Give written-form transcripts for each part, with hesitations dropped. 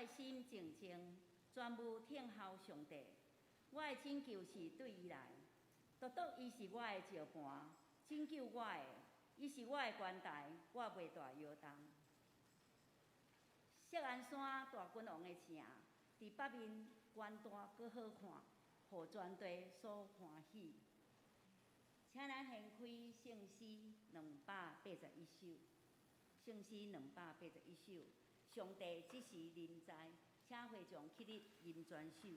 的心靜靜，專務聽候上帝。我的拯救是對伊來，獨獨伊是我的石磐，拯救我的，伊是我的關台，我袂大搖動。錫安山大君王的城，佇北面懸大閣好看，予全地所歡喜。請咱掀開聖詩281首，聖詩兩百八十一首，上帝這時臨在，請會眾起立吟全首。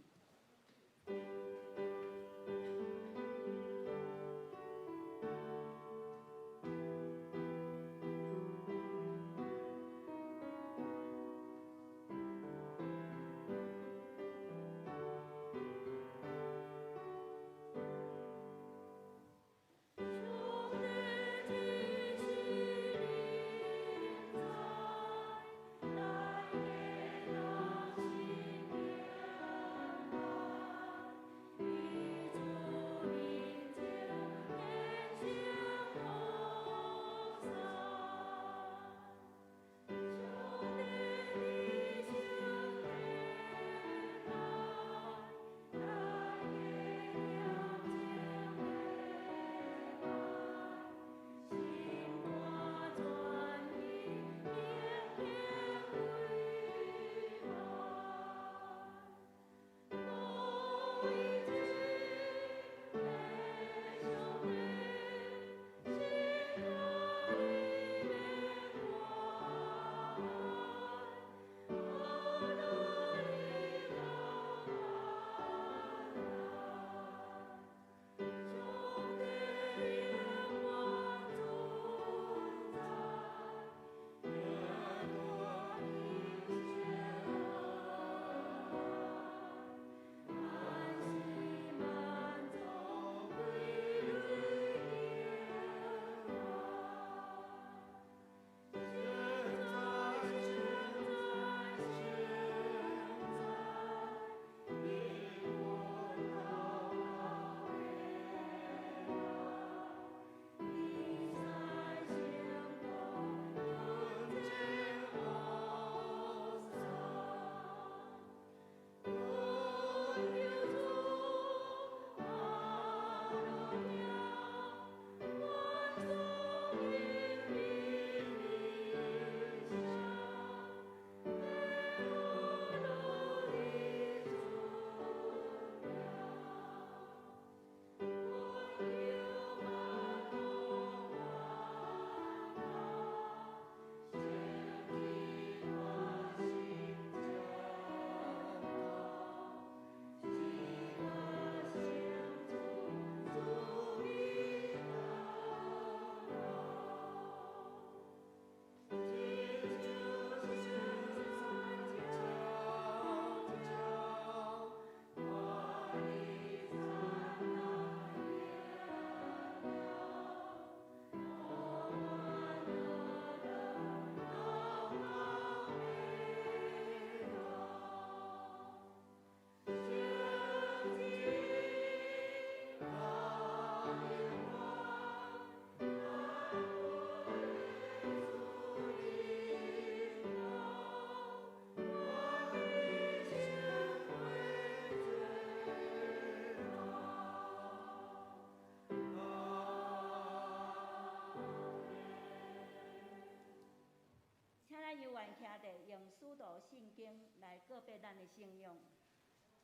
請咱猶原徛佇用使徒信經來告白咱的信仰。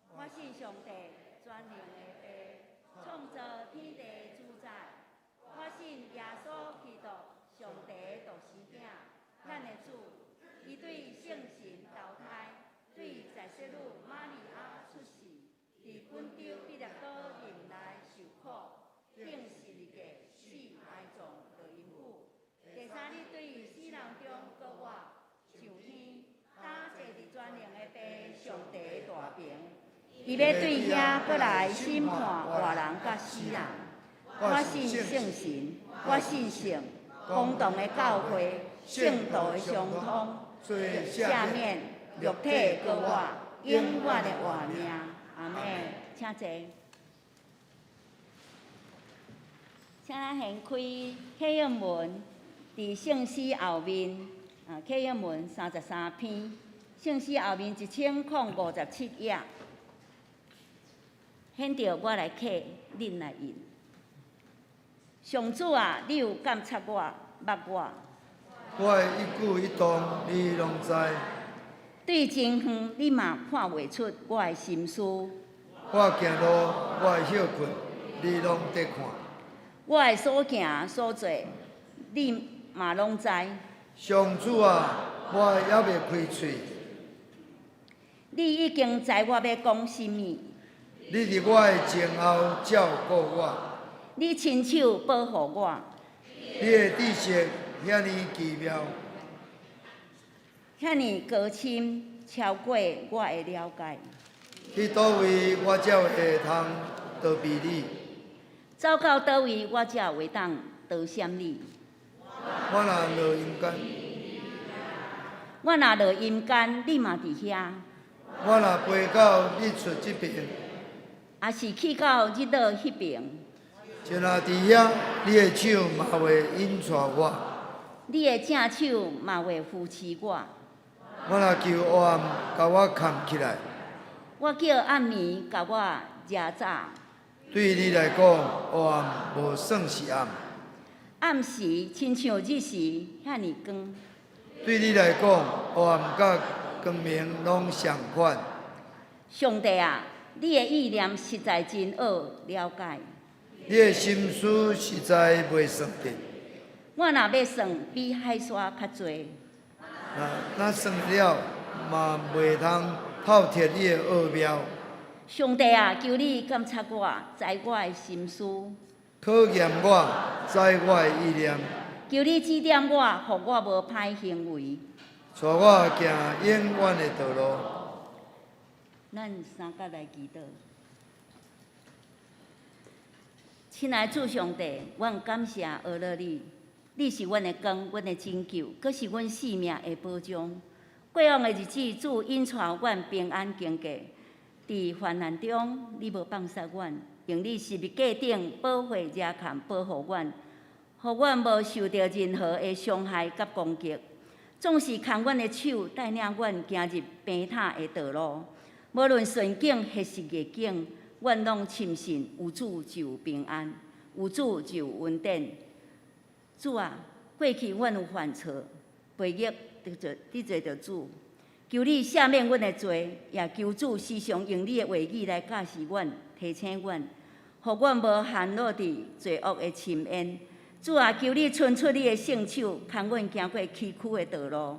我信上帝，全能的父，創造天地主宰。我信耶穌基督，上帝的獨生囝，咱的主。伊對聖神投胎，對在洗女瑪利亞出世，佇本丟彼拉多任內受苦，釘十字架死埋葬落陰府。第三日對死人中復活，上天，搭坐佇全能的父上帝的大爿。伊欲對遐閣來審判活人佮死人。我信聖神，我信聖公同的教會，聖徒的相通，罪赦免，肉體的復活，永遠的活命。阿們，請坐。請咱掀開啟應文，佇聖詩後面，啟應文33篇，聖詩後面1057頁。現著我來刻，恁來印。上主啊，你有監察我，捌我。我的一舉一動，你攏知。對真遠，你嘛看袂出我的心思。我行路，我的歇睏，你攏佇看。我的所行所坐，你嘛攏知。上主啊，我猶未開喙。你已經知我欲講啥物。你佇我的前後照顧我。你親手保護我。你的知識遐爾奇妙，遐爾高深，超過我的了解。去佗位我才會通逃避你？走到佗位我才會當逃閃你？我若落陰間，我若落陰間，你嘛佇遐。我若飛到日出這爿，抑是去到日落彼爿。就若佇遐，你的手嘛會引帶我。你的正手嘛會扶持我。我若求黑暗共我崁起來，我叫暗暝共我遮罩。對你來講，黑暗無算是暗。暗時親像日時遐爾光。對你來講，黑暗佮光明攏相款。上帝啊，你的意念實在真奧了解。你的心思實在袂算得。我若欲算，比海沙較濟。若算了，嘛袂通透徹你的奧妙。上帝啊，求你監察我，知我的心思。考驗我，知我的意念。求你指點我，予我無歹行為。帶我行永遠的道路。咱三佮來祈禱。親愛主上帝，阮感謝阿樂你，你是阮的光，阮的拯救，閣是阮性命的保障。過往的日子，主引帶阮平安經過，佇患難中，你無放殺阮，用你十字架頂寶血遮崁保護阮，予阮無受著任何的傷害佮攻擊。總是牽阮的手，帶領阮行入平坦的道路。無論順境抑是逆境，阮攏深信有主就有平安，有主就有恩典。主啊，過去阮有犯錯，背逆得罪著主，求你赦免阮的罪，也求主時常用你的話語來教示阮、提醒阮，予阮無陷落佇罪惡的深淵。主啊，求你伸出你的聖手，牽阮行過崎嶇的道路，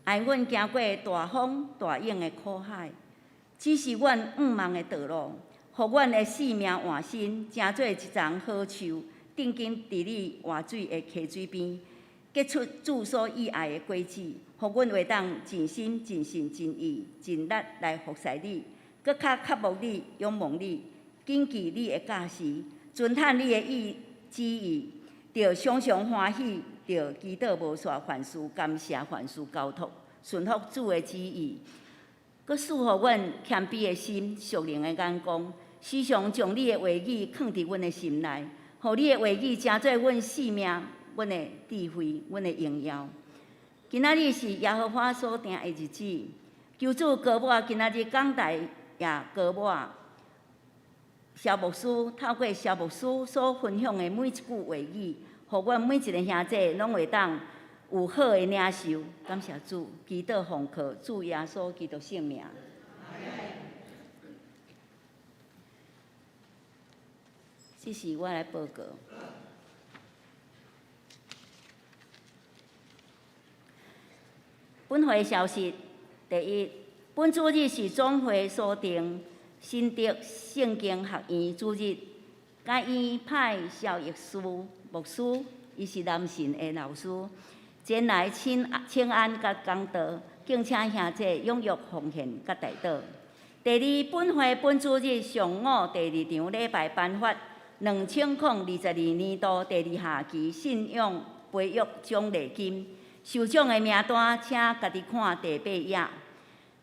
帶阮行過大風大湧的苦海，指示阮向望的道路，予阮的性命換新，成做一叢好樹，定根佇你活水的溪水邊，結出主所喜愛的果子，予阮會當盡心、盡性、盡意、盡力來服侍你，閣較渴慕你、仰望你，謹記你的教示，遵行你的意旨意，著常常歡喜，著祈禱無煞，凡事感謝，凡事交託，順服主的旨意，閣賜予阮謙卑的心、屬靈的眼光，時常將你的話語囥佇阮的心內，予你的話語成做阮性命、阮的智慧、阮的榮耀。今仔日是耶和華所定的日子，求主膏抹今仔日講台也膏抹蕭牧師，透過蕭牧師所分享的每一句話語，予阮每一个兄弟攏會當有好的領受。感謝主，祈禱奉靠主耶穌基督聖名。這是我來報告。本會消息：第一，本主日是總會所定新竹聖經學院主日，該院派蕭奕書牧師，伊是南神的老師，前來請請安佮講道，敬請兄弟踴躍奉獻佮代禱。第二，本會本主日上午第二場禮拜頒發2022年度第二學期信仰培育獎勵金，受獎的名單請家己看第八頁。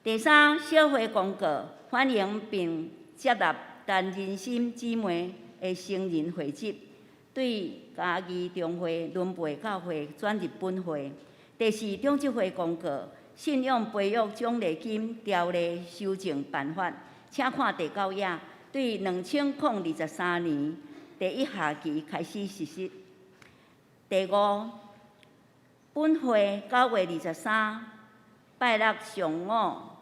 第三，小會公告，歡迎並接納陳仁心姊妹的成人會籍，對嘉義中會崙背教會轉入本會。第四，長執會公告，信仰培育獎勵金條例修正辦法，請看第九頁，對2023年第一學期開始實施。第五，本會9月23拜六上午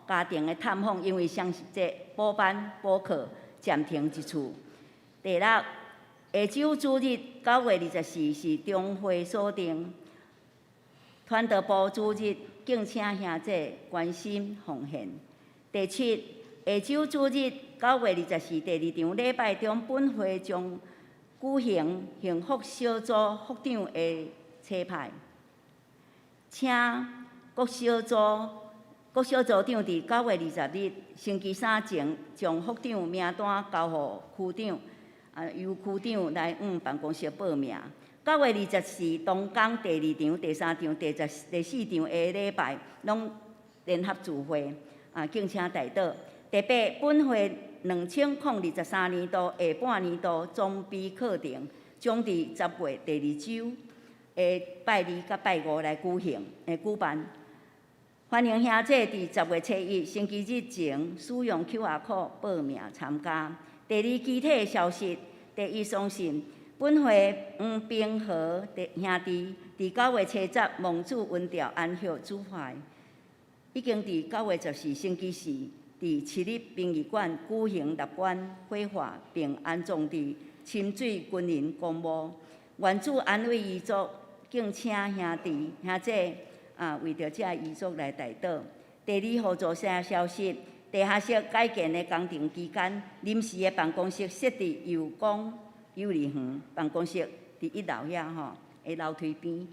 家庭的探訪，因為雙十節補班補課暫停一次。第六，下週主日9月24是中會所定，傳道部主日敬請兄姐關心奉獻。第七，下週主日9月24第二場禮拜中，本會將舉行幸福小組副長的差派，請各小組各小組長佇9月20日星期三前，將副長名單交予區長，由區長來往辦公室報名。9月24同工第二場、第三場、第四場的禮拜，攏聯合聚會，敬請代禱。第八，本會2023年度下半年度裝備課程，將佇10月第二週的拜二佮拜五來舉行，舉辦。歡迎兄姐佇10月初一星期日前使用 QR code 報名參加。第二，其他消息，第一送信，本會黃平和兄弟佇9月初10蒙主恩召安息主懷，已經佇9月14星期四佇市立殯儀館舉行納棺火化，並安葬佇深水軍人公墓。願主安慰遺族，敬請兄弟兄姐為著這遺族來代禱。第二，互助社消息，地下室改建的工程期間，臨時的辦公室設佇祐光幼兒園辦公室佇一樓遐吼，的樓梯邊，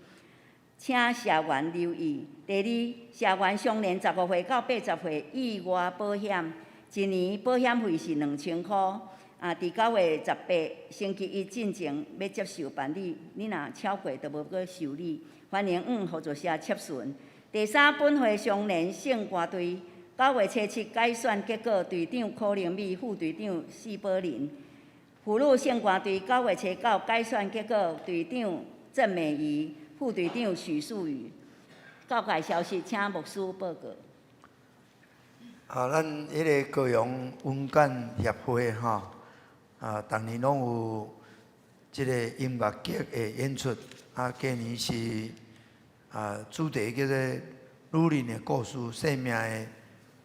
請社員留意。第二，社員上年15歲到80歲意外保險，一年保險費是2000箍。佇9月18星期一進前欲接受辦理，你若超過就無閣受理。歡迎往互助社洽詢。第三，本會雙年聖歌隊9月初7改選結果，隊長柯玲美，副隊長謝寶林。婦女聖歌隊9月初9改選結果，隊長鄭美儀，副隊長許素雨。教界消息，請牧師報告。咱彼个高雄文干協會吼，逐年攏有這个音樂劇的演出。今年是主題叫做女人的故事，生命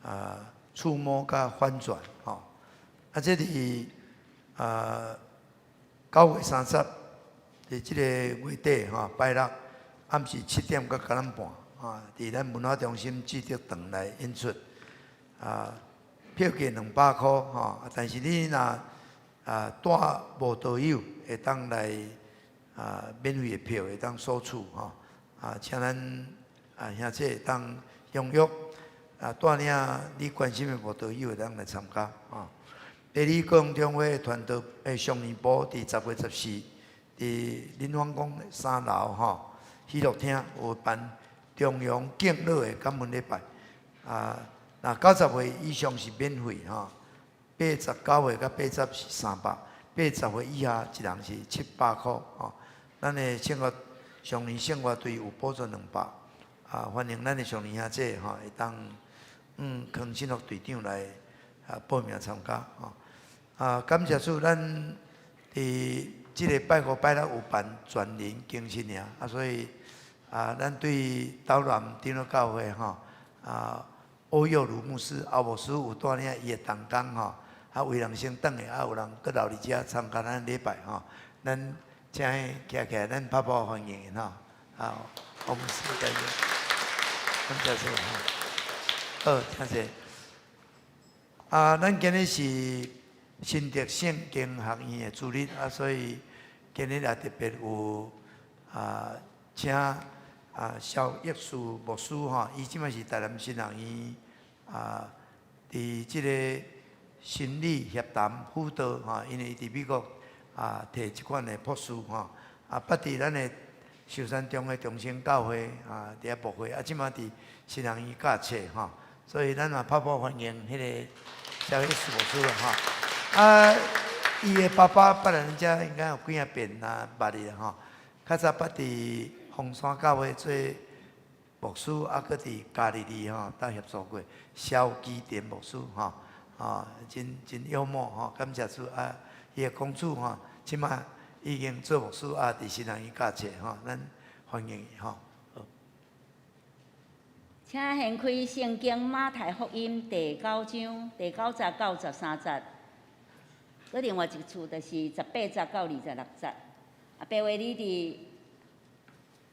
的觸摸佮反轉吼。這佇9月30，佇這個月底吼，拜六暗時7點到9點半，佇咱文化中心志德堂來演出。票價200箍吼，但是你若帶無道友會當來免費的票會當索取吼，請咱兄姐會當踴躍，帶領你關心的慕道友會當來參加吼。第二，高雄中會傳道的少年部佇10月14，佇林芳宮三樓吼喜樂廳有辦重陽敬老的感恩禮拜，若90歲以上是免費吼，89歲佮80是300，80歲以下一人是700箍吼。咱的聖樂少年聖樂隊有補助200，歡迎咱的少年兄姐吼會當康信樂隊長來報名參加吼。感謝主，咱佇這个拜五拜六有辦全人更新營，所以咱對斗南長老教會吼歐佑如牧師、歐牧師有帶領伊的同工吼，為人先轉來，有人閣留佇遮參加咱禮拜吼，咱請伊徛起來，咱拍拍歡迎𪜶吼。歐牧師感謝，感謝主吼。好，請坐。咱今日是新竹聖經學院的主日，所以今日也特別有請蕭益樹牧師吼，伊這擺是台南神學院佇這个心理協談輔導吼，因為伊佇美國摕這款的博士吼，捌佇咱的壽山中的中正教會佇遐牧會，這擺佇神學院教冊吼，所以咱嘛拍鼓歡迎彼个蕭益樹牧師啦吼。伊的爸爸捌來咱遮應該有幾仔遍啊，捌伊啦吼。較早捌佇鳳山教會做牧師，啊，閣佇加利利吼，搭協助過蕭基田牧師吼，啊，真真幽默吼，感謝主啊，伊的公主吼，這馬已經做牧師啊，佇新人院教冊吼，咱歡迎伊吼。好。請掀開聖經馬太福音第九章第九節到十三節，閣另外一處就是十八節到26節。啊，白話字佇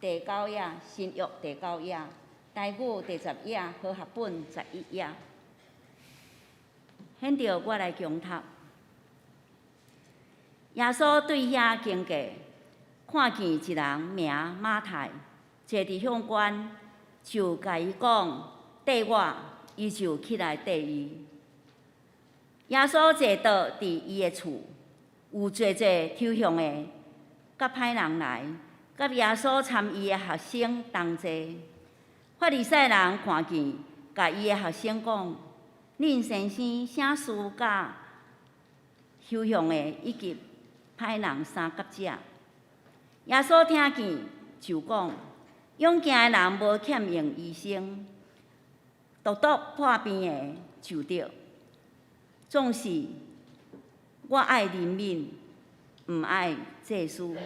第九頁，新約第九頁，台語第十頁，和合本十一頁。現在我來講讀。耶穌對遐經過，看見一人名馬太，坐佇向關，就共伊講：綴我，伊就起來綴伊。耶穌坐倒佇伊的厝，有濟濟抽向的，佮歹人來，佮耶穌參伊的學生同坐。法利賽人看見，共伊的學生講：恁先生啥事佮抽向的以及歹人相佮食？耶穌聽見，就講：勇健的人無欠用醫生，獨獨破病的就著。總是我愛憐憫，毋愛祭司。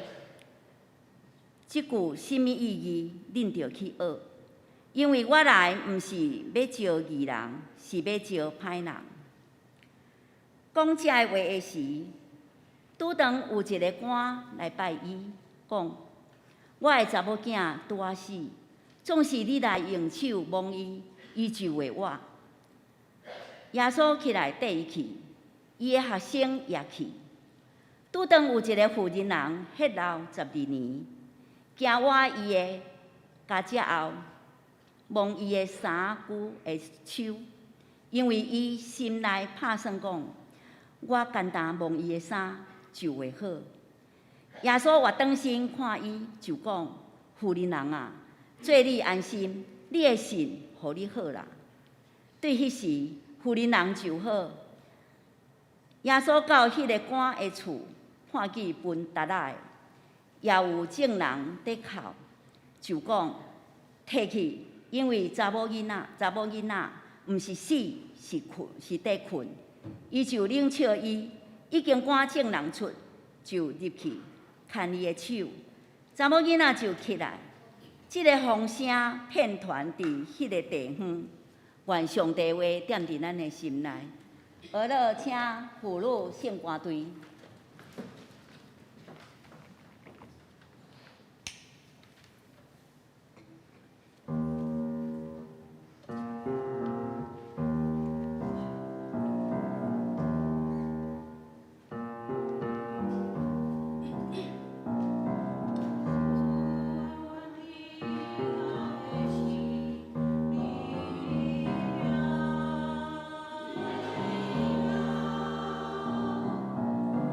這句啥物意義？恁著去學。因為我來毋是欲召義人，是欲召歹人。講這話的時，拄當有一个官來拜伊，講：我的查某囝拄仔死，總是你來用手摸伊，伊就會活。耶穌起來綴伊去，伊的學生也去。拄當有一个婦人人血漏12年，行倚伊的尻脊後，摸伊的衫袖的手，因為伊心內拍算講：我干焦摸伊的衫就會好。耶穌倚轉身看伊，就講：婦人人啊，做你安心，你的信予你好啦。對彼時，婦人人就好。耶穌到彼个官的厝，看見分笮仔的，也有眾人佇哭，就講：提去，因為查某囡仔，查某囡仔毋是死，是睏，是佇睏。伊就冷笑伊，已經趕眾人出，就入去牽伊的手，查某囡仔就起來。這个風聲遍傳佇彼个地方，願上帝話踮佇咱的心內。下落請婦女聖歌隊。主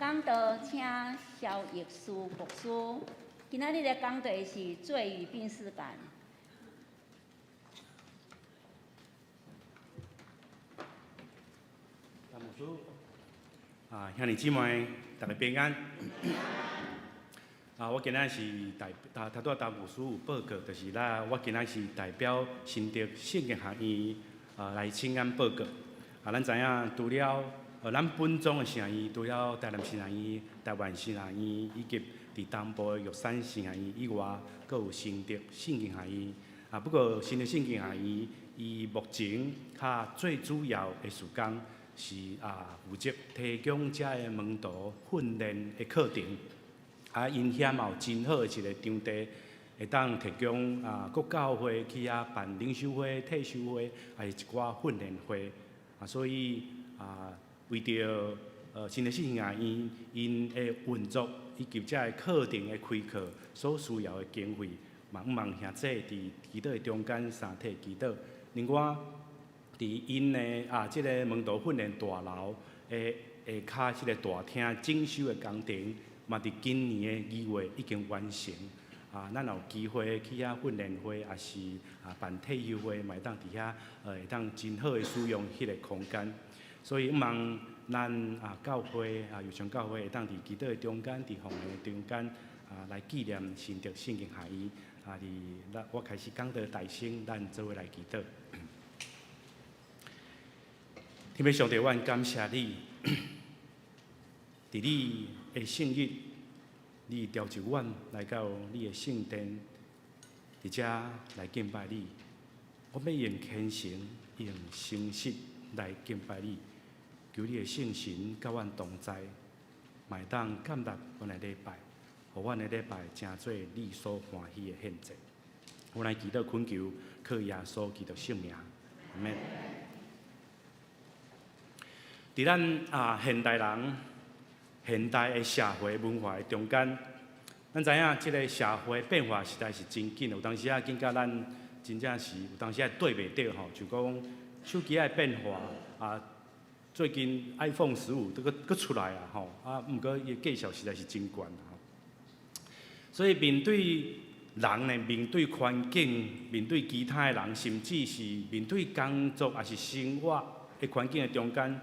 講道請蕭奕書牧師。今仔日的講題是罪與病識感。陳牧師，啊，兄弟姊妹，大家平安。啊，我今仔是代啊，頭拄仔陳牧師有報告，就是啦，我今仔是代表新竹聖經學院啊來請安報告。啊，咱知影除了咱本宗的神學院，除了台南神學院、台灣神學院以及佇東部的玉山神學院以外，閣有新竹聖經學院。啊，不過新竹聖經學院伊目前較最主要的事工是啊，負責提供遮个門徒訓練的課程。啊，𪜶遐嘛有真好的一個場地，會當提供啊各教會去遐辦靈修會、退修會，抑是一寡訓練會。啊，所以啊，為著新竹聖經學院𪜶的運作以及遮个課程的開課所需要的經費，嘛向望兄弟佇祈禱的中間相體祈禱。另外，佇𪜶的啊這个門徒訓練大樓的下跤這个大廳整修的工程，嘛佇今年的2月已經完成。啊，咱若有機會去遐訓練會，抑是啊辦退修會，嘛會當佇遐會當真好的使用彼個空間。所以，向望咱啊教會啊右昌教會會當佇祈禱的中間，佇奉獻的中間啊來紀念新竹聖經學院。啊，佇咱我開始講道大聲，咱做伙來祈禱。天父上帝，阮感謝你，佇你的聖日，你召集阮來到你的聖殿，佇遮來敬拜你。我欲用虔誠、用誠實來敬拜你，求你的聖神佮阮同在，嘛會當建立阮的禮拜，予阮的禮拜成做你所歡喜的獻祭。阮來祈禱懇求，靠耶穌基督聖名，阿們。佇咱啊現代人、現代的社會文化的中間，咱知影這个社會變化實在是真緊，有當時仔緊甲咱真正是有當時仔對袂著吼，就講手機仔的變化啊，最近 iPhone 15都閣閣出來啊吼，啊，毋過伊的價數實在是真懸吼。所以面對人呢，面對環境，面對其他的人，甚至是面對工作抑是生活的環境的中間，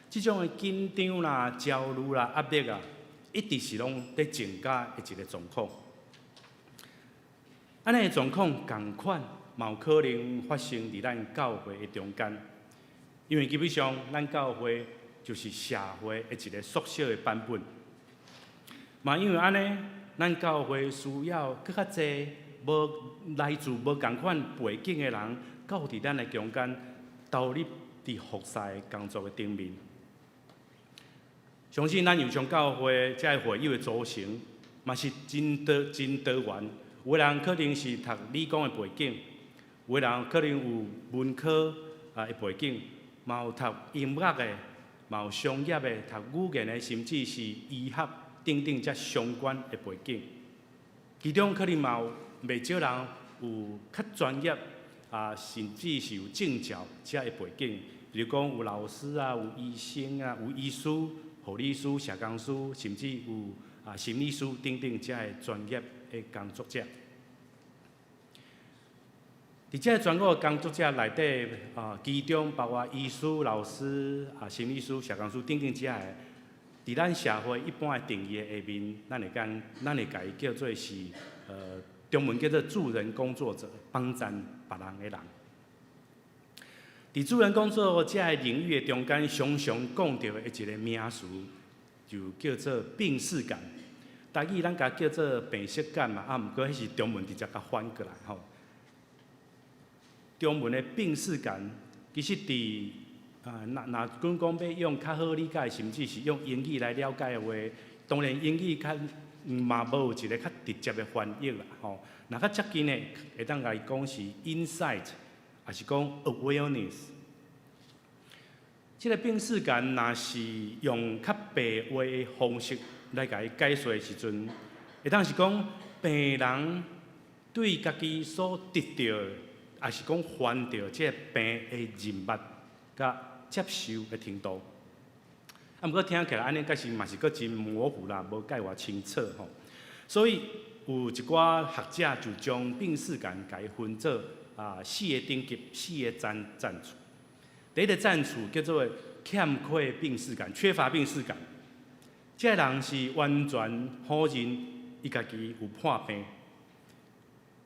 這種的緊張啦、焦慮啦、壓力啊，一直是攏佇增加的一个狀況。按呢的狀況仝款，嘛有可能發生佇咱教會的中間，因為基本上咱教會就是社會的一个縮小的版本。嘛因為按呢，咱教會需要閣較濟無來自無仝款背景的人，到佇咱的中間投入佇服侍工作的頂面。相信咱右昌教會遮个會友的組成，嘛是真多真多元。有的人可能是讀理工的背景，有的人可能有文科啊的背景，嘛有讀音樂的，嘛有商業的，讀語言的，甚至是醫學等等遮相關的背景。其中可能嘛有袂少人有較專業啊，甚至是有證照遮的背景，比如講有老師啊，有醫生啊，有醫師、護理師、社工師，甚至有啊心理師等等遮的專業的工作者。佇這個專業的工作者內底啊，其中包括醫師、老師、啊心理師、社工師等等遮的，佇咱社會一般的定義的下面，咱會講，咱會共伊叫做是中文叫做助人工作者，幫贊別人的人。佇助人工作者的領域的中間，常常講著的一个名詞，就叫做病識感。台語咱共叫做病識感嘛，啊，毋過彼是中文直接共翻過來吼。中文的病識感，其實佇啊，若若阮講欲用較好理解，甚至是用英語來了解的話，當然英語較嘛無有一个較直接的翻譯啦吼。若較接近的，會當共伊講是 insight，抑是講 awareness。這个病識感，若是用較白話的方式來共伊解說的時陣，會當是講病人對家己所得著，抑是講患著這个病的認捌佮接受的程度。啊，毋過聽起來按呢，確實嘛是閣真模糊啦，無蓋偌清楚吼。所以有一寡學者就將病識感共伊分做四个等級，四个層次。第一个層次叫做欠缺病識感，缺乏病識感。這个人是完全否認伊家己有破病，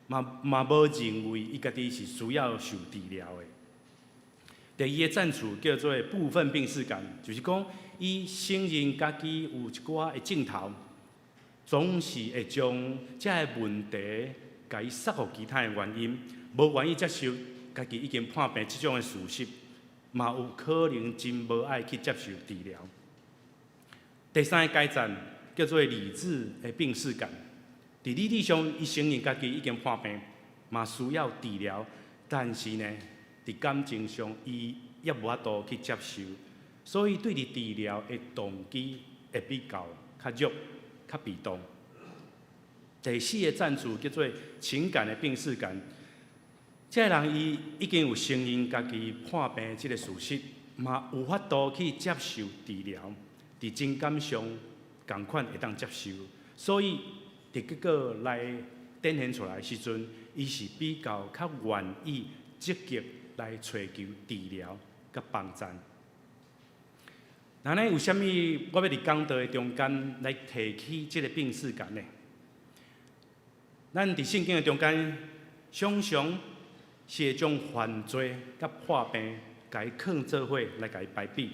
嘛無認為伊家己是需要受治療的。第二个層次叫做部分病識感，就是講伊承認家己有一寡的症頭，總是會將這个問題共伊捒予其他的原因，無願意接受家己已經破病這種的事實，嘛有可能真無愛去接受治療。第三个階層叫做理智的病識感，佇理智上，伊承認家己已經破病，嘛需要治療，但是呢，佇感情上，伊猶無法度去接受，所以對佇治療的動機會比較較弱、較被動。第四个層次叫做情感的病識感，這个人伊已經有承認家己破病這个事實，嘛有法度去接受治療，佇情感上仝款會當接受，所以佇結果來展現出來的時陣，伊是比較較願意積極來揣求治療佮幫贊。那呢，有啥物我欲佇講道的中間來提起這个病識感呢？咱佇聖經的中間，常常是會將犯罪佮破病，共伊囥做伙來共伊排比。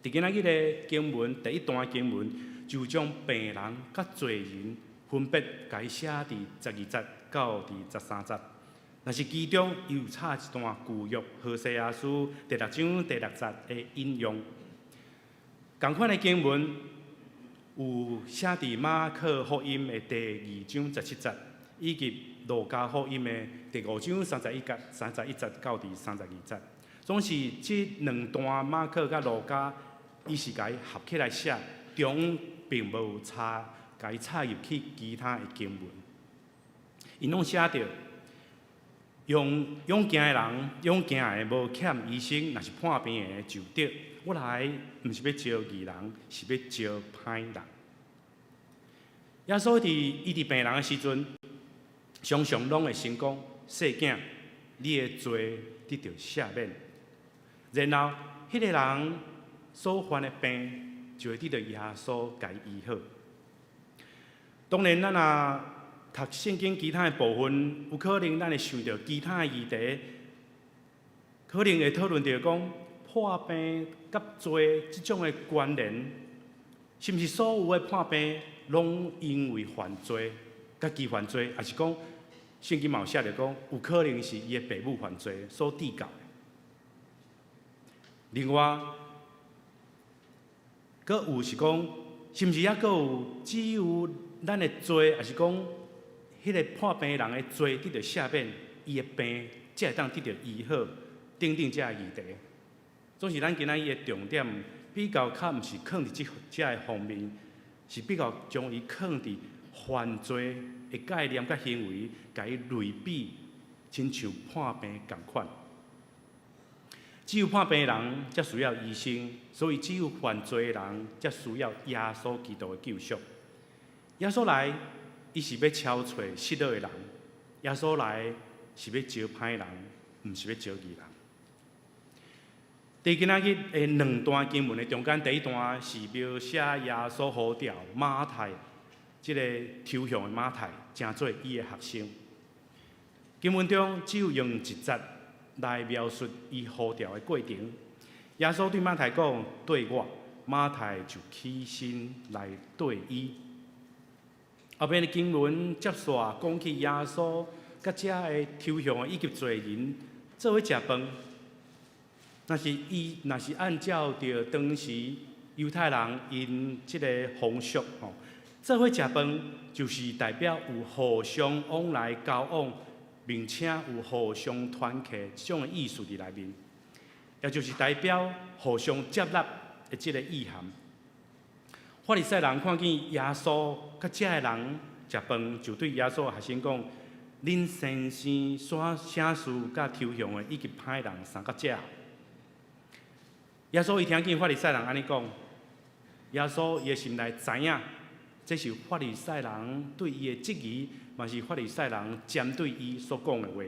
佇今仔日的經文第一段經文，就將病人佮罪人分別共伊寫佇12節到佇13節。若是其中又插一段舊約何西阿書第六章第六節的引用。仝款的經文有寫佇馬可福音的第二章17節，以及路加福音的第五章31節到佇32節。總是這兩段馬可佮路加，伊是共伊合起來寫，中間並無插共伊插入去其他的經文。𪜶攏寫著勇健的人，勇健的無欠醫生，若是破病的就得。我來毋是欲召義人，是欲召歹人。耶穌佇醫治病人的時陣，常常攏會先講：細囝，你的罪得著赦免。然後，彼个人所患的病就會得著耶穌共伊醫好。當然，咱若讀聖經其他的部分，有可能咱會想著其他的議題，可能會討論著講破病佮罪這種的關聯，是毋是所有的破病攏因為犯罪，家己犯罪，抑是講聖經嘛有寫著講，有可能是伊的爸母犯罪所致到的。另外，閣有是講，是毋是猶閣有只有咱的罪，抑是講彼个破病人的罪得著赦免，伊的病才會當得著醫好，等等這个議題。總是咱今仔日的重點比較較毋是囥佇這這个方面，是比較將伊囥佇犯罪的概念佮行為，共伊類比，親像破病仝款。只有破病的人才需要醫生，所以只有犯罪的人才需要耶穌基督的救贖。耶穌來，伊是欲召揣失落的人；耶穌來是欲召歹人，毋是欲召義人。佇今仔日的兩段經文的中間，第一段是描寫耶穌呼召馬太，這个抽象的馬太，成做伊的學生。經文中只有用一節來描述伊呼召的過程。耶穌對馬太講：綴我，馬太就起身來綴伊。後面的經文接續講起耶穌佮這个抽象的以及罪人做伙食飯。若是按照著當時猶太人𪜶這个風俗吼，做伙食飯就是代表有互相往來交往，並且有互相團契這種的意思佇內面，也就是代表互相接納的這个意涵。法利賽人看見耶穌佮這个人食飯，就對耶穌的學生講：恁先生啥事佮抽象的以及歹人相佮食？耶穌伊聽見法利賽人按呢講，耶穌伊的心內知影，這是法利賽人對伊的質疑，嘛是法利賽人針對伊所講的話，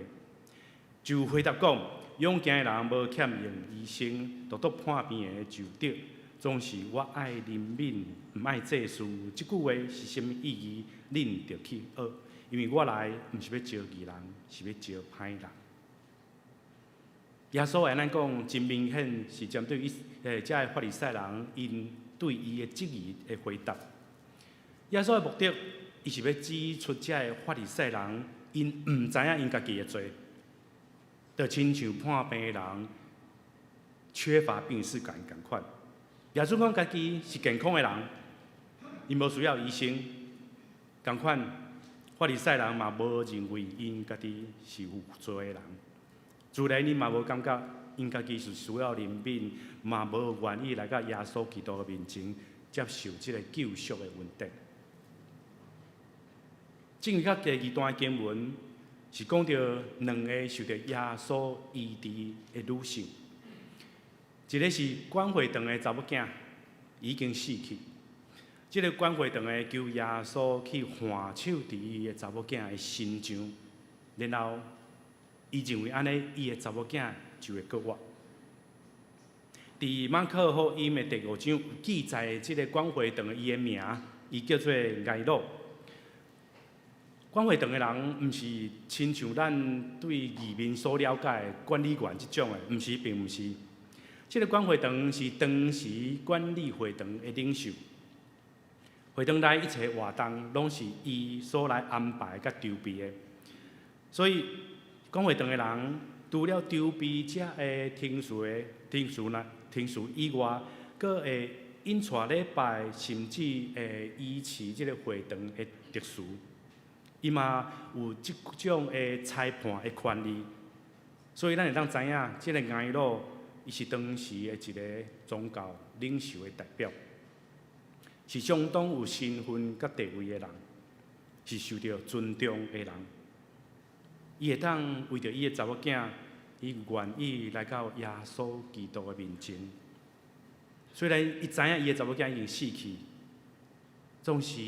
就回答講：勇健的人無欠用醫生，獨獨破病的就得。總是我愛憐憫，毋愛祭祀。這句話是啥物意義？恁著去學，因為我來毋是欲召義人，是欲召歹人。耶穌按呢講，真明顯是針對伊這个法利賽人𪜶對伊的質疑的回答。耶穌的目的，伊是欲指出這个法利賽人𪜶毋知影𪜶家己的罪，就親像破病的人缺乏病識感仝款。耶穌講家己是健康的人，伊無需要醫生，仝款法利賽人嘛無認為𪜶家己是有罪的人，自然𪜶嘛無感覺𪜶家己是需要憐憫，嘛無願意來到耶穌基督的面前接受這個救贖的恩典。進入到第二段經文，是講著兩个受著耶穌醫治的女性，一个是管會堂的查某囝已經死去，這个管會堂的求耶穌去按手佇伊的查某囝的身上，然後伊認為按呢，伊的查某囝就會閣活。佇馬可福音的第五章有記載，這个管會堂的伊的名，伊叫做睚魯。管會堂的人，毋是親像咱對義面所了解的管理員這種的，毋是，並毋是。這个管會堂是當時管理會堂的領袖，會堂內一切活動攏是伊所來安排佮籌備的。所以管會堂的人，除了籌備這个程序的程序啦、程序以外，閣會引帶禮拜，甚至會維持這个會堂的秩序。伊嘛有這種的裁判的權利，所以咱會當知影，這个睚魯伊是當時的一个宗教領袖的代表，是相當有身份佮地位的人，是受著尊重的人。伊會當為著伊的查某囝，伊願意來到耶穌基督的面前。雖然伊知影伊的查某囝已經死去，總是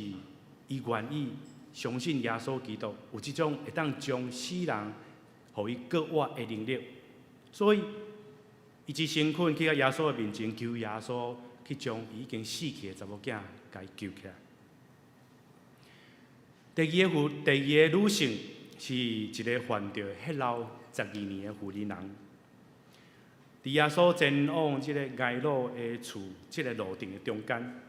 伊願意相信耶穌基督有這種會當將死人予伊閣活的能力，所以伊只誠懇去到耶穌的面前，求耶穌去將伊已經死去的查某囝共伊救起來。第二个女性是一个患著血漏十二年的婦人人，佇耶穌前往這个睚魯的厝，這个路程的中間，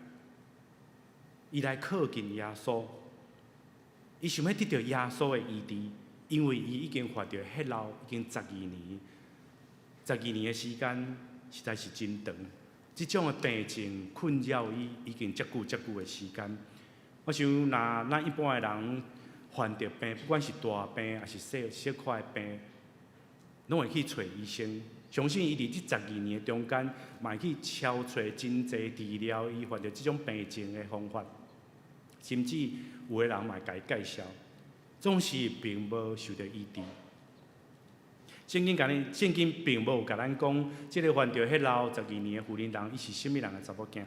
伊來靠近耶穌。伊想欲得著耶穌的醫治，因為伊已經患著血漏已經十二年，十二年的時間實在是真長。這種的病症困擾伊已經遮久遮久的時間。我想，若咱一般的人患著病，不管是大病抑是細小可的病，攏會去揣醫生。相信伊佇這十二年的中間，嘛會去敲揣真濟治療伊患著這種病症的方法，甚至有的人嘛會共伊介紹，總是並無受著醫治。聖經並無共咱講，這个患著血漏十二年的婦人人，伊是啥物人的查某囝。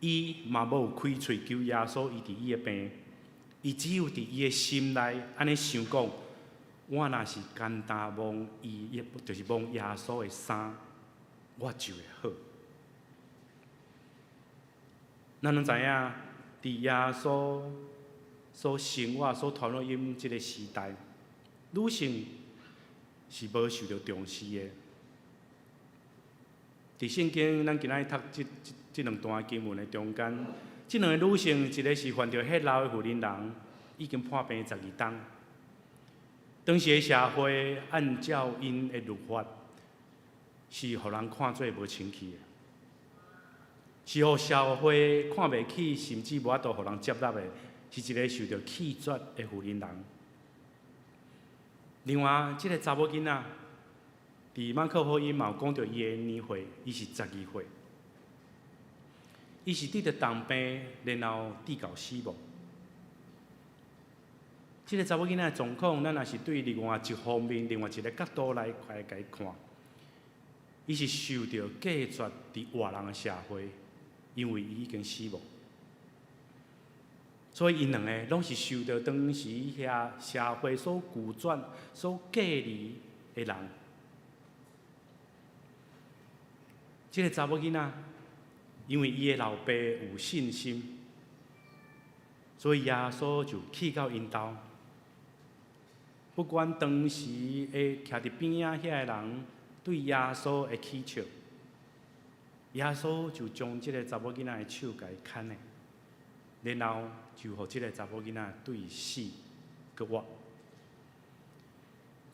伊嘛無開喙求耶穌醫治伊的病，伊只有佇伊的心內按呢想講：我若是簡單摸伊，就是摸耶穌的衫，我就會好。咱攏知影，佇耶穌所生活、所傳福音這个時代，女性是無受著重視的。佇聖經，咱今仔日讀這兩段經文的中間，這兩个女性，一个是患著血漏的婦人人，已經破病十二冬。當時的社會按照𪜶的律法，是予人看做無清氣的，是予社會看袂起，甚至無法度予人接納的，是一个受著棄絕的婦人人。另外，這个查某囡仔，佇馬可福音嘛有講著伊的年歲，伊是十二歲，伊是得著重病，然後致到死亡。這个查某囡仔的狀況，咱若是對另外一方面、另外一个角度來來共伊看，伊是受著隔絕佇活人的社會，因為伊已經死亡。所以𪜶兩个攏是受著當時遐社會所拒絕、所隔離的人。這个查某囡仔，因為伊的老爸有信心，所以耶穌就去到𪜶兜。不管當時的徛佇邊仔遐个人對耶穌的起笑，耶穌就將這个查某囡仔的手共伊牽的，然後就予這个查某囡仔對死閣活。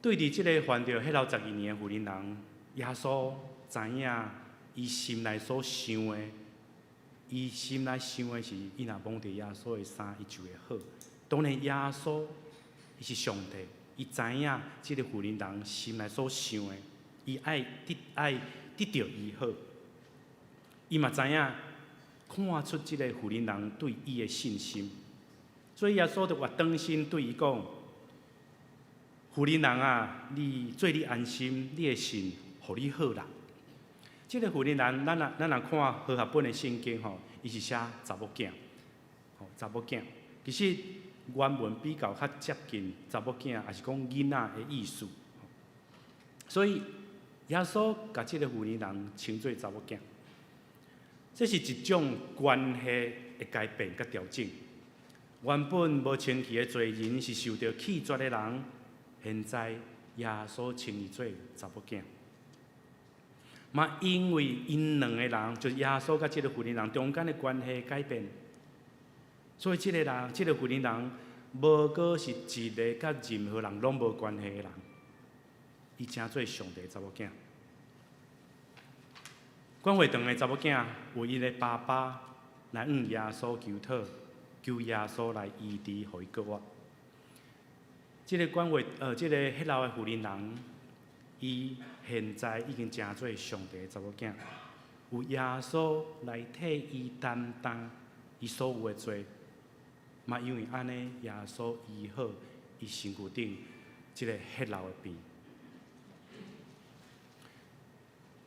對佇這个患著血漏12年的婦人人，耶穌知影伊心內所想的，伊心內想的是，伊若摸著耶穌的衫，伊就會好。當然，耶穌伊是上帝，伊知影這个婦人人心內所想的，伊愛得愛得著醫好。伊嘛知影看出這个婦人人對伊的信心，所以耶穌就越轉身對伊講：婦人人啊，你做你安心，你的信予你好啦。這个婦人人，咱若看和合本的聖經吼，伊是寫查某囝，吼查某囝。其實原文比較較接近查某囝，抑是講囡仔的意思。所以耶穌共這个婦人人稱做查某囝，這是一種關係的改變佮調整。原本無清氣的罪人是受著棄絕的人，現在耶穌稱伊做查某囝。嘛，因為𪜶兩個人，就是耶穌佮這个婦人人中間的關係改變，所以這个人，這个婦人人，無閣是一个佮任何人攏無關係的人，伊成做上帝的查某囝。管會堂的查某囝為𪜶的爸爸來向耶穌求討，求耶穌來醫治，予伊復活。這个管會，這个血漏的婦人人，伊現在已經成做上帝的查某囝，有耶穌來替伊擔當伊所有的罪，嘛因為按呢，耶穌醫好伊身軀頂這个血漏的病。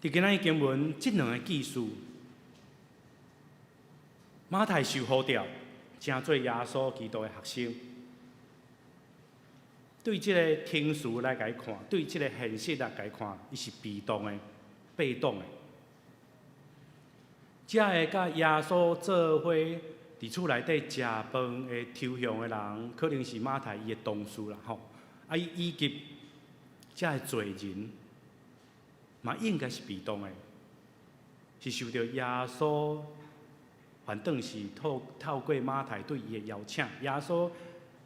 佇今仔日經文，這兩个記事，馬太受呼召，成做耶穌基督的學生。對這个聽詞來共伊看，對這个現實來共伊看，伊是被動的、被動的。遮个佮耶穌做伙佇厝內底食飯的抽象的人，可能是馬太伊的同事啦，吼。啊，伊以及遮个罪人，嘛應該是被動的，是受著耶穌，反轉是透過馬太對伊的邀請，耶穌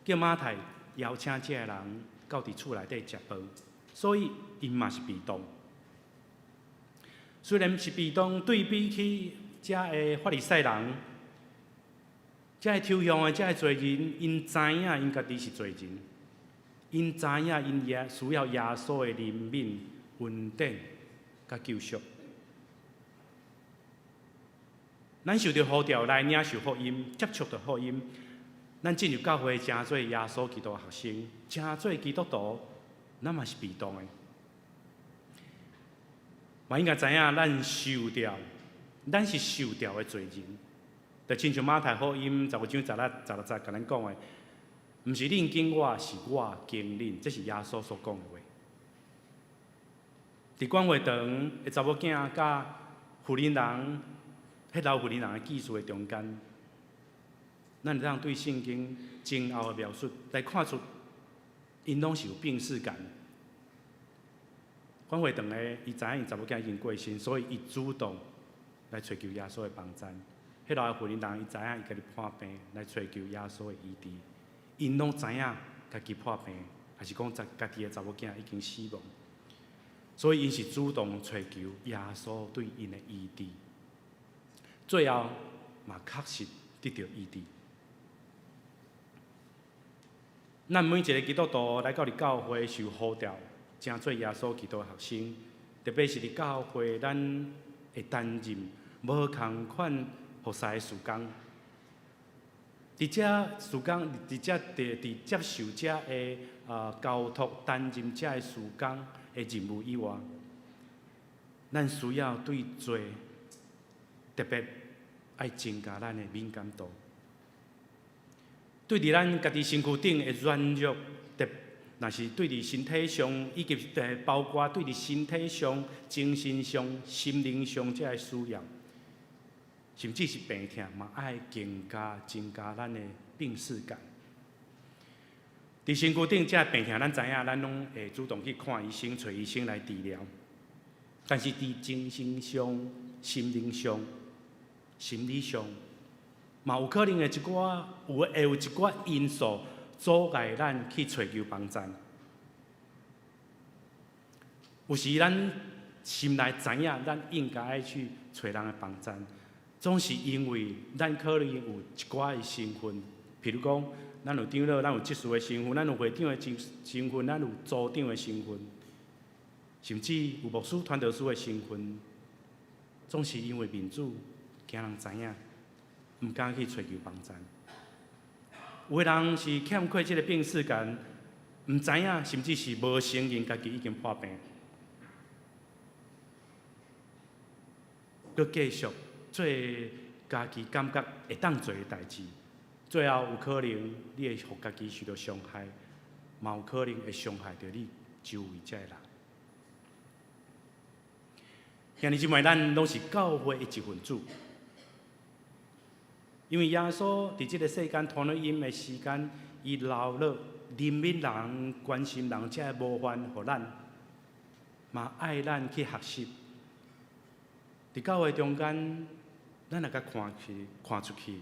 叫馬太邀請這个人到佇厝內底食飯，所以𪜶嘛是被動。雖然是被動，對比起遮个法利賽人，遮个抽象的遮个罪人，𪜶知影𪜶家己是罪人，𪜶知影𪜶也需要耶穌的憐憫、恩典佮救贖。咱受著呼召來領受福音，接觸著福音，咱進入教會，成做耶穌基督的學生，成做基督徒，咱嘛是被動的。嘛應該知影，咱受召，咱是受召的罪人。就親像馬太福音15章16、16節共咱講的，毋是恁揀我，是我揀恁，這是耶穌所講的話。佇管會堂的查某囝佮婦人人，彼老婦人人的記事的中間，咱會當對聖經前後的描述來看出，𪜶攏是有病識感。管會堂的，伊知影𪜶查某囝已經過身，所以伊主動來揣求耶穌的幫贊。彼老的婦人人，伊知影伊家己破病，來揣求耶穌的醫治。𪜶攏知影家己破病，抑是講家己的查某囝已經死亡，所以𪜶是主動揣求耶穌對𪜶的醫治。最後嘛確實得著醫治。咱每一个基督徒來到佇教會受呼召，成做耶穌基督的學生，特別是佇教會，咱會擔任無仝款服侍的事工。佇遮事工，佇遮佇佇接受遮的交託擔任遮的事工的任務以外，咱需要對罪特別愛增加咱的敏感度。對佇咱家己身軀頂的軟弱，特若是對佇身體上，以及包括對佇身體上、精神上、心靈上這个需要，甚至是病痛，嘛愛更加增加咱的病識感。佇身軀頂這病痛，咱知影，咱攏會主動去看醫生，揣醫生來治療。但是佇精神上、心靈上、心理上，嘛有可能會一寡有會有一寡因素阻礙咱去揣求幫贊。有時咱心內知影，咱應該愛去揣人的幫贊，總是因為咱可能有一寡的身份，譬如講，咱有長老，咱有執事的身份，咱有會長的身份，咱有組長的身份，甚至有牧師、傳道師的身份，總是因為面子，驚人知影，毋敢去揣求幫贊。有的人是欠缺這个病識感，毋知影，甚至是無承認家己已經破病，閣繼續做家己感覺會當做的代誌，最後有可能你會予家己受著傷害，嘛有可能會傷害著你周圍這个人。兄弟姊妹，咱攏是教會的一份子，因為耶穌佇這个世間傳福音的時間，伊留落憐憫人、關心人這个模範予咱，嘛愛咱去學習。佇教會中間，咱若共看去、看出去，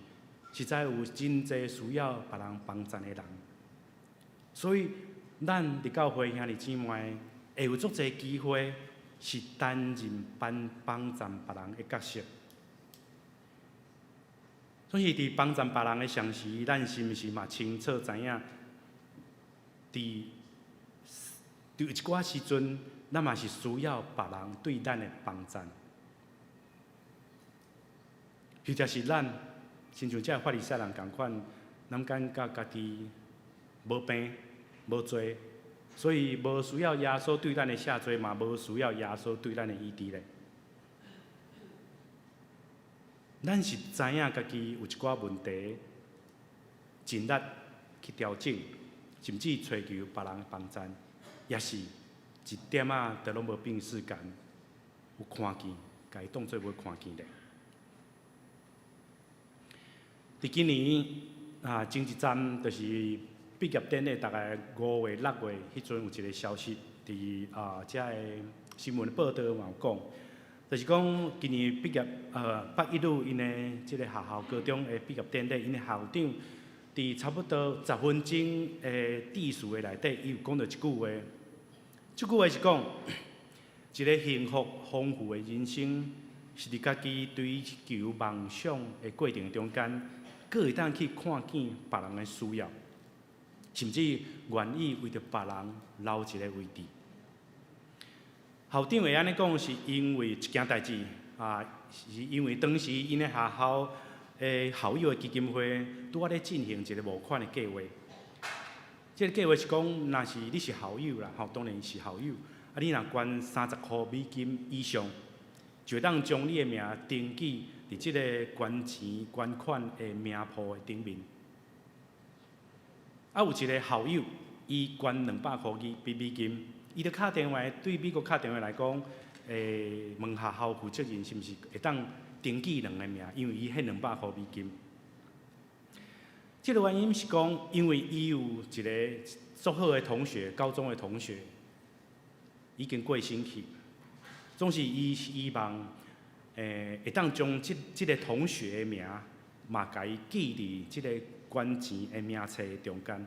實在有真濟需要別人幫贊的人。所以，咱佇教會兄弟姊妹會有足濟機會，是擔任幫幫贊別人的角色。所以，佇幫贊別人的同時，咱是毋是嘛清楚知影？佇佇有一寡時陣，咱嘛是需要別人對咱的幫贊。或者是咱親像這个法利賽人仝款，咱感覺家己無病無罪，所以無需要耶穌對咱的赦罪，嘛無需要耶穌對咱的醫治咧。咱是知影家己有一寡問題，盡力去調整，甚至揣求別人幫贊，抑是一點仔都攏無病識感，有看見，共伊當做無看見咧。佇今年啊，前一站就是畢業典禮，大概五月、六月彼陣有一个消息，佇啊遮个新聞報道嘛有講，就是講今年畢業北一女𪜶的這个學校高中的畢業典禮，𪜶的校長佇差不多10分鐘的致辭的內底，伊有講著一句話，這句話是講一个幸福豐富的人生，是佇家己追求夢想的過程中間，閣會當去看見別人的需要，甚至願意為著別人留一个位置。校長會按呢講，是因為一件代誌啊，是因為當時𪜶的學校的校友的基金會拄仔咧進行一个募款的計劃。這个計劃是講，若是你是校友啦，吼，當然是校友，啊，你若捐30箍美金以上，就會當將你的名登記佇這个捐錢捐款的名簿的頂面。啊，有一个校友，伊捐200箍美金，伊就敲電話對美國敲電話來講，問學校負責人是毋是會當登記兩个名，因為伊獻200箍美金。這个原因是講，因為伊有一个足好的同學，高中的同學已經過身去，總是伊希望，會當將這這个同學的名嘛，共伊記佇這个捐錢的名冊中間。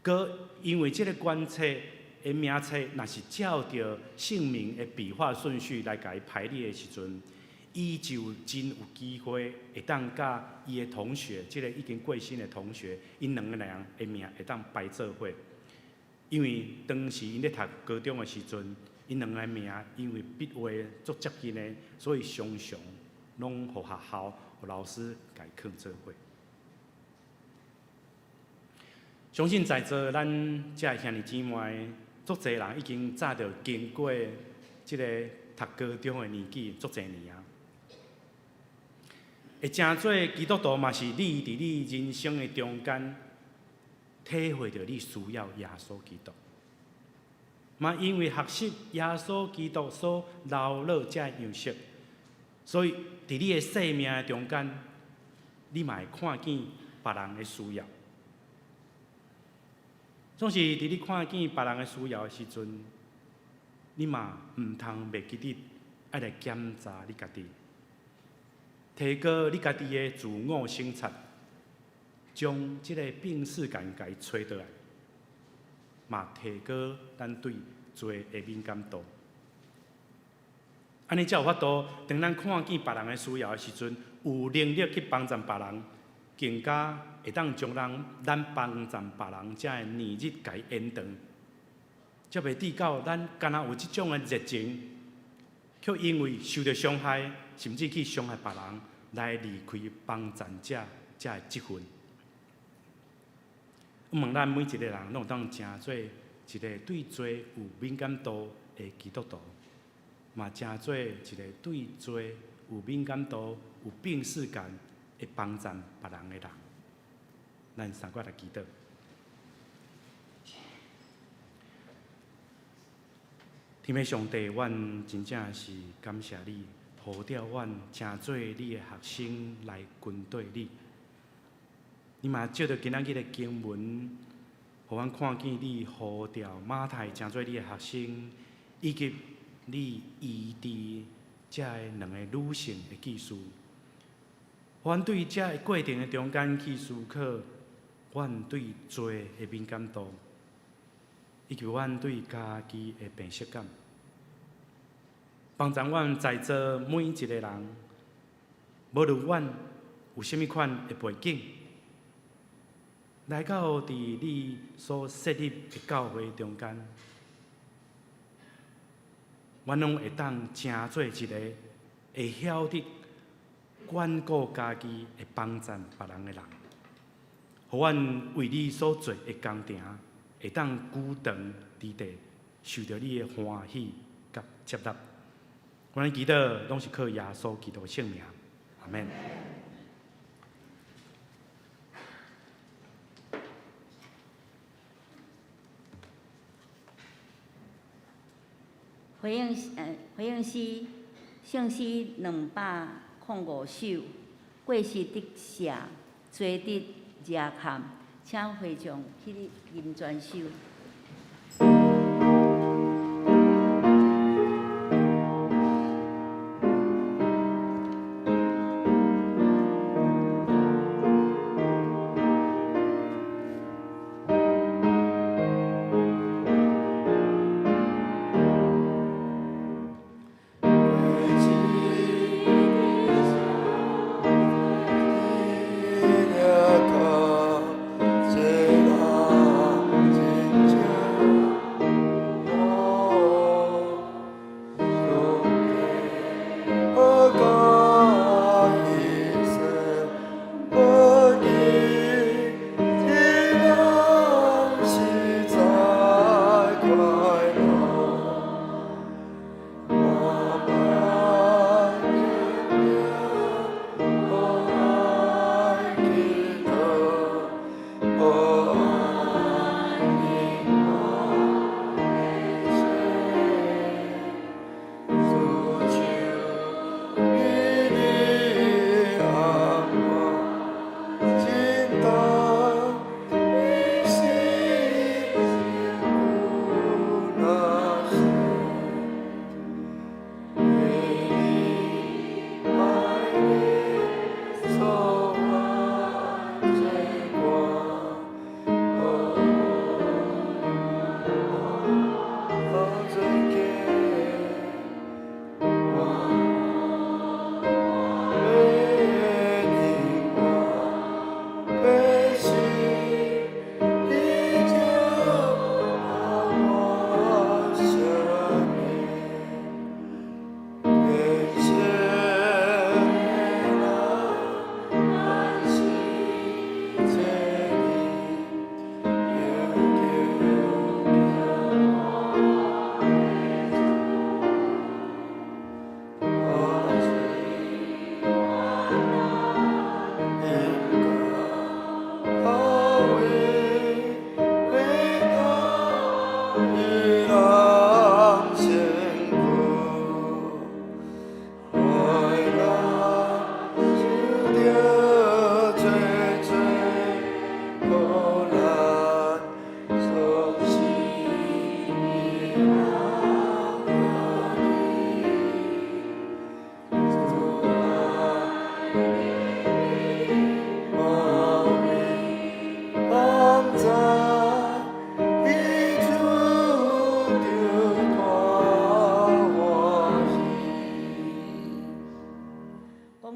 閣因為這个捐冊的名冊，若是照著姓名的筆畫順序來共伊排列的時陣，伊就真有機會會當佮伊的同學，這个已經過身的同學，𪜶兩個人的名會當排做伙。因為當時𪜶咧讀高中的時陣，𪜶兩个名因為筆畫足接近的，所以常常攏予學校、予老師共伊囥做伙。相信在座咱遮的兄弟姊妹，足濟人已經早就經過這个讀高中的年紀，足濟年啊。會成做基督徒嘛，是你佇你人生的中間體會著你需要耶穌基督。嘛，因為學習耶穌基督所留落這个樣式，所以佇你的生命的中間，你嘛會看見別人的需要。總是佇你看見別人的需要的時陣，你嘛毋通袂記得愛來檢查你家己，提高你家己的自我省察，將這个病恥感共伊揣倒來，嘛提高咱對罪的敏感度。按呢才有法度，當咱看見別人的需要的時陣，有能力去幫贊別人，更加會當將人咱幫贊別人這个年日共伊延長，才袂至到咱敢若有這種的熱情，卻因為受著傷害，甚至去傷害別人，來離開幫贊者這个職分。望咱每一个人攏會當成做一个對罪有敏感度的基督徒，嘛成做一个對罪有敏感度、有病恥感會幫贊別人的人。咱三個來祈禱。天父上帝，阮真正是感謝你，呼召阮成做你的學生來跟綴你。你嘛藉著今仔日的經文，予阮看見你呼召馬太成做你的學生，以及你醫治這个兩个女性的記事。阮對這个過程的中間去思考，阮對罪的敏感度，以及阮對家己的病識感，幫助阮在座每一个人，無論阮有啥物款的背景，來到佇你所設立的教會中間，阮攏會當成做一个會曉得關顧家己、會幫贊別人的人，予阮為你所做的工程，會當久長佇地，受著你的歡喜佮接納。阮祈禱攏是靠耶穌基督的聖名，阿們。回應回應詩，聖詩205首，過失得赦，罪得赦坎，請會眾起立吟全首。這人真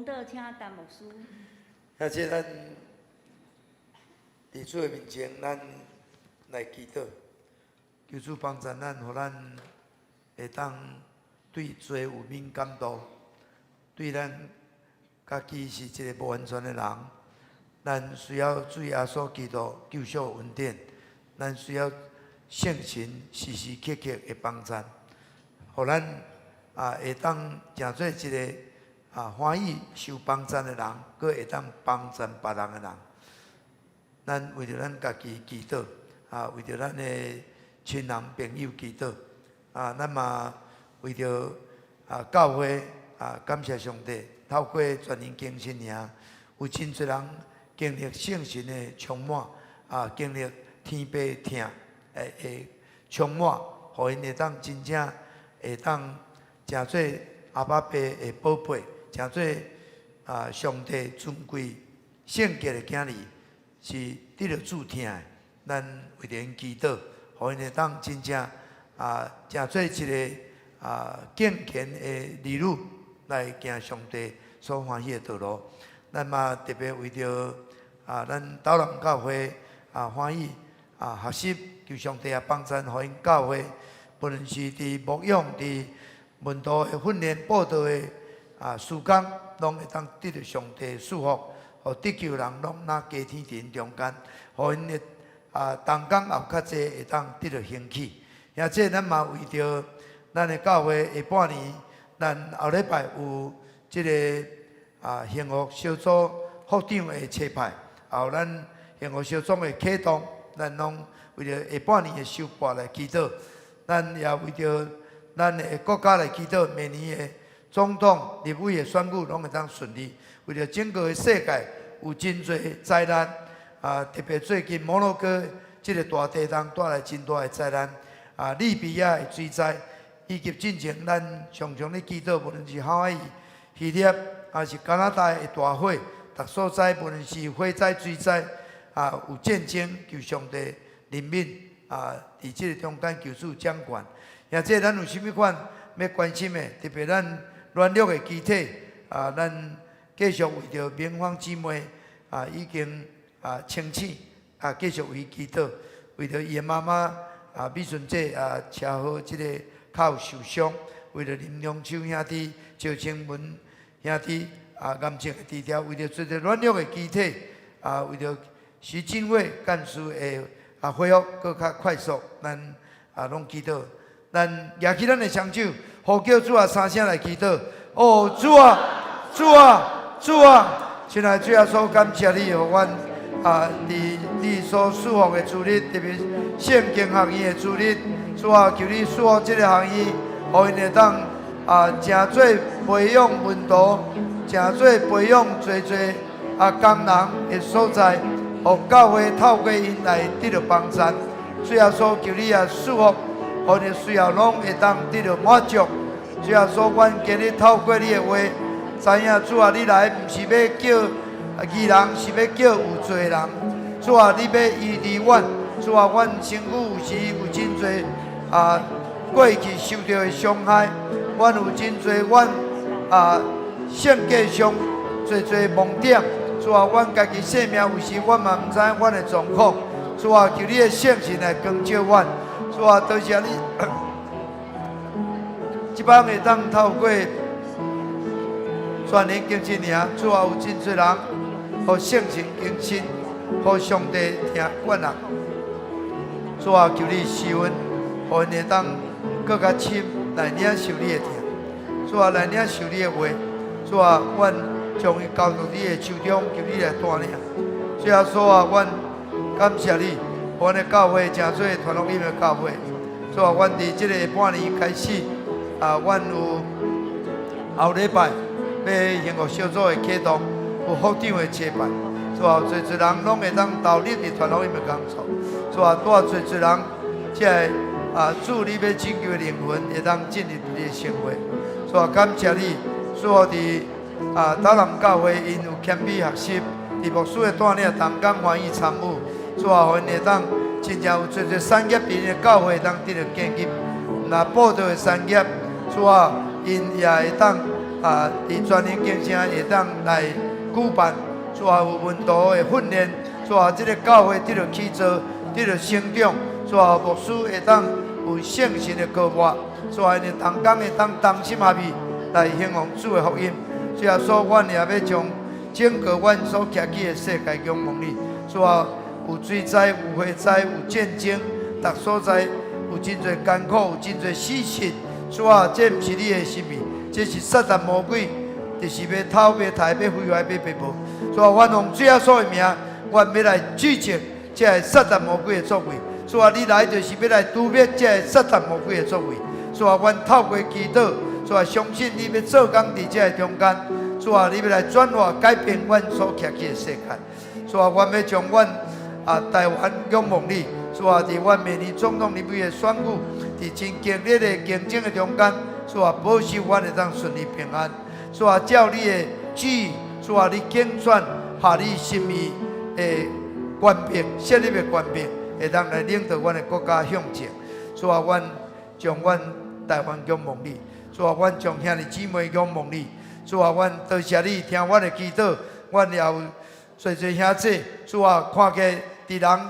講道請陳牧師。兄弟，咱佇主的面前，咱來祈禱，求主幫助咱，予咱會當對罪有敏感度，對咱家己是一个無完全的人，咱需要主耶穌基督救贖恩典，咱需要聖神時時刻刻的幫助，予咱會當成做一个歡喜受幫贊的人，閣會當幫贊別人的人。咱為著咱家己祈禱，為著咱的親人朋友祈禱，咱嘛為著教會感謝上帝，透過全能更新營，有真濟人經歷聖神的充滿，經歷天父疼的充滿，予𪜶會當真正會當成做阿爸爸的寶貝，成做上帝尊貴聖潔的囝兒，是得著主疼的。咱為著𪜶祈禱，予𪜶會當真正成做一个敬虔的兒女來行上帝所歡喜的道路。咱嘛特別為著咱斗南教會歡喜學習，求上帝也幫贊，予𪜶教會，無論是佇牧養、佇門徒的訓練、佈道的事工，攏會當得著上帝祝福，予得救人攏若加添佇𪜶中間，予𪜶的同工也有較濟會當得著興起。而且咱嘛為著咱的教會下半年，咱後禮拜有這个幸福小組副長的差派，也有咱幸福小組的啟動，咱攏為著下半年的收割來祈禱。咱也為著咱的國家來祈禱，明年的總統、立委的選舉攏會當順利。為著整個的世界有真濟災難，特別最近摩洛哥這个大地動帶來真大的災難，利比亞的水災，以及進前咱常常咧祈禱，無論是夏威夷、希臘，抑是加拿大的大火，逐所在無論是火災、水災，有戰爭，求上帝憐憫，佇這个中間求主掌權。或者咱有啥物款欲關心的，特別咱軟弱的肢體，咱繼續為著明芳姊妹已經清醒，繼續為祈禱，為著伊的媽媽美順姐車禍這个跤有受傷，為著林良秋兄弟、趙清文兄弟癌症的治療，為著這個軟弱的肢體，為著徐進偉幹事的恢復閣較快速，咱攏祈禱。咱舉起咱的雙手，呼叫主啊三聲來祈禱。哦，主啊，主啊，主啊！親愛的主耶穌，感謝你，予阮佇你所賜福的主日，特別聖經學院的主日，主啊，求你賜福這个學院，予𪜶會當成做培養門徒，成做培養濟濟工人的所在，予教會透過𪜶來得著幫贊。主耶穌，求你也賜福，予𪜶的需要攏會當得著滿足。主耶穌，阮今日透過你的話，知影主啊，你來毋是欲叫義人，是欲叫有罪的人。主啊，你欲醫治阮。主啊，阮身軀有時有真濟過去受著的傷害，阮有真濟阮性格上濟濟盲點。主啊，阮家己生命有時阮嘛毋知影阮的狀況。主啊，求你的聖神來光照阮。主啊，多謝你，這擺會當透過全能更新營，主啊，有真濟人予聖神更新，予上帝疼阮人。主啊，求你施恩，予𪜶會當閣較深來領受你的疼。主啊，來領受你的話。主啊，阮將伊交到你的手中，求你來帶領。主耶穌啊，阮感謝你，阮的教會成做傳福音的教會。主啊，阮佇這个下半年開始，阮有後禮拜欲幸福小組的啟動，有副長的差派。主啊，濟濟人攏會當投入佇傳福音的工作。主啊，帶濟濟人，這个主你欲拯救的靈魂，會當進入你的生活。主啊，感謝你，主啊，佇斗南教會𪜶有謙卑學習，佇牧師的帶領同工歡喜參與。主啊，予𪜶會當真正有濟濟產業佇𪜶的教會會當得著建立。若佈道的產業，主啊，𪜶也會當啊，佇全能敬城會當來舉辦，主啊有門徒的訓練，主啊這个教會得著起造，得著成長，主啊牧師會當有聖神的膏抹，主啊𪜶的同工會當同心合意來興旺主的福音。主耶穌，阮也欲將整個阮所徛起的世界仰望你。主啊，有水災、有火災、有戰爭，逐所在有真濟艱苦，有真濟死訊。主啊，這毋是你的心意，這是撒旦魔鬼，就是欲偷、欲刣、欲毀壞、欲滅無。主啊，阮奉主耶穌的名，阮欲來拒絕這个撒旦魔鬼的作為。主啊，你來就是欲來誅滅這个撒旦魔鬼的作為。主啊，阮透過祈禱，主啊，相信你欲做工佇這个中間。主啊，你欲來轉化改變阮所徛起的世界。主啊，阮欲將阮啊台灣仰望你。主啊，佇阮明年總統立委的選舉，佇真激烈的競爭的中間，主啊，保守阮會當順利平安。主啊，照你的旨意，主啊，你揀選合你心意的權柄，設立的權柄，會當來領導阮的國家向前。主啊，阮將阮台灣仰望你。主啊，阮將兄弟姊妹仰望你。主啊，阮多謝你聽阮的祈禱，阮也有濟濟兄弟。主啊，看見佇人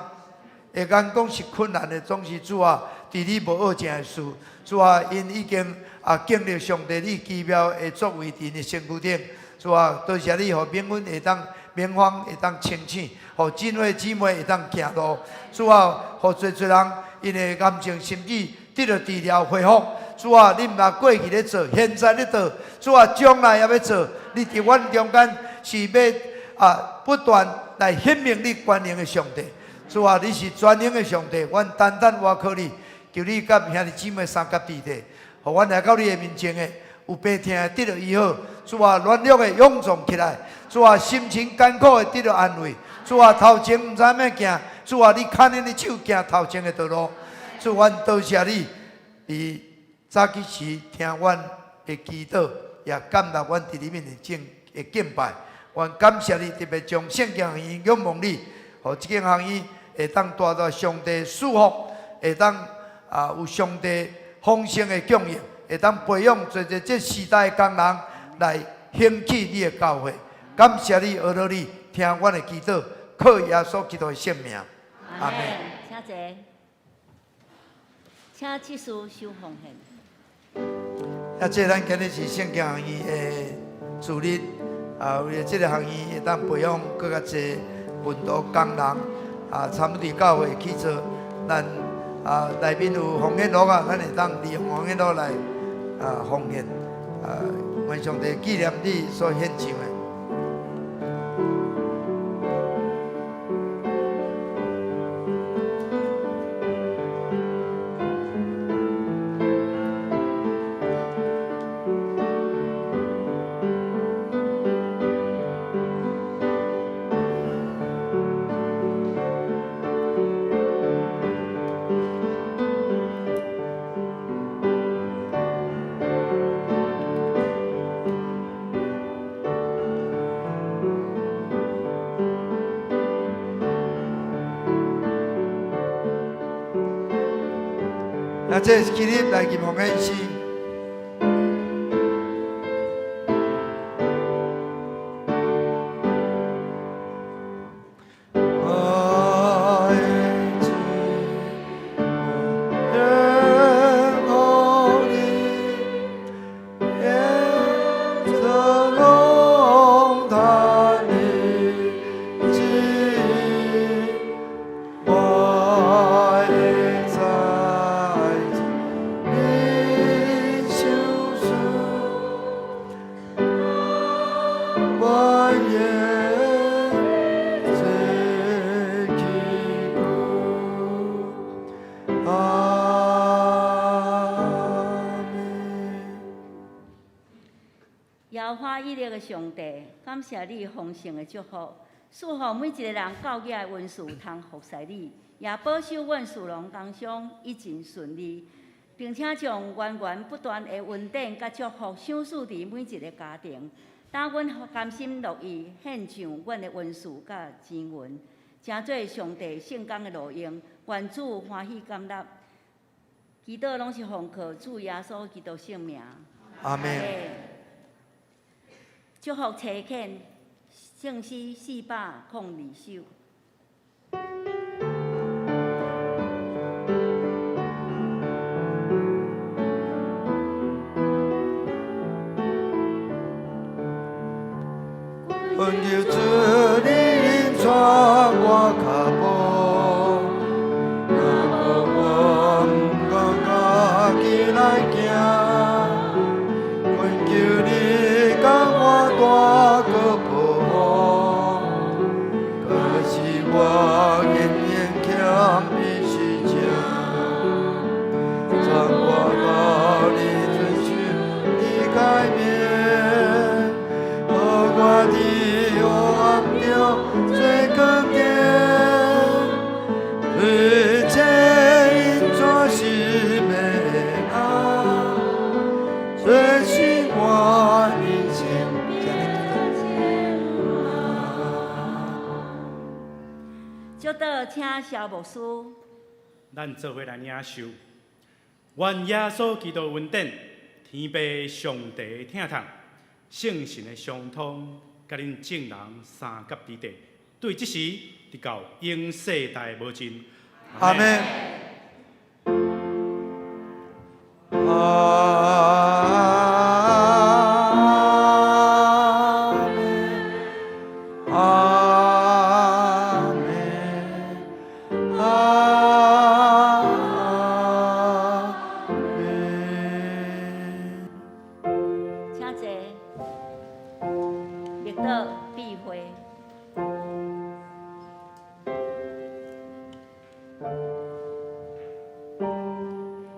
的眼光是困難的，總是主啊，佇你無惡正的事。主啊，𪜶已經啊經歷上帝你奇妙的作為佇𪜶的身軀頂。主啊，多謝你，予冥婚會當冥方會當清醒，予真伙姊妹會當行路。主啊，予濟濟人𪜶的癌症甚至得著治療恢復。主啊，你毋但過去咧做，現在咧做，主啊，將來也欲做。你佇阮中間是欲啊不斷來顯明你權能的上帝。主啊，你是全能的上帝，阮單單倚靠你，求你佮兄弟姊妹相佮佇咧，予阮來到你的面前的，有病痛的得著醫好。主啊，軟弱的勇壯起來。主啊，心情艱苦的得著安慰。主啊，頭前毋知按怎行。主啊，你牽恁的手行頭前的道路。主，阮多謝你，佇早起時聽阮的祈禱，也感謝阮佇你面前的敬拜。阮感謝你，特別將聖經學院仰望你，予這間學院會當帶來上帝祝福，會當啊有上帝豐盛的供應，會當培養濟濟這時代的工人來興起你的教會。感謝你，阿羅你，聽阮的祈禱，靠耶穌基督的聖名。阿門。請坐，請執事收奉獻。啊，這咱今日是聖經學院的主日，啊，為著這个學院會當培養閣較濟門徒工人，啊，參與教會去做，咱啊內面有奉獻盒啊，咱會當利用奉獻盒來啊奉獻，啊，願上帝紀念你所獻上的。啊，這是起立來入奉獻詩。耶和華以勒的上帝，感謝你豐盛的祝福，賜予每一个人教業的恩賜通服侍你，也保守阮事農工商一切順利，並且將源源不斷的恩典佮祝福賞賜佇每一个家庭。當阮甘心樂意獻上阮的恩賜佮錢銀，成做上帝聖工的路用，願主歡喜感納。祈禱攏是奉靠主耶穌基督聖名。阿門。祝福差遣聖詩402首。懇求主你帶我跤步，若無我毋敢家己來行。懇求你共我大個保護，可是我仍然謙卑實情，將我到你遵循你誡命，予我佇黑暗中做光點，一切因怎是免啊，這是我人生。祝禱請蕭牧師。咱做伙來領受，願耶穌基督恩典、天父上帝疼痛、聖神的相通，佮恁眾人相佮佇底，對這時直到永世代無盡。阿們。阿們，阿們，阿們。請坐，默禱閉會。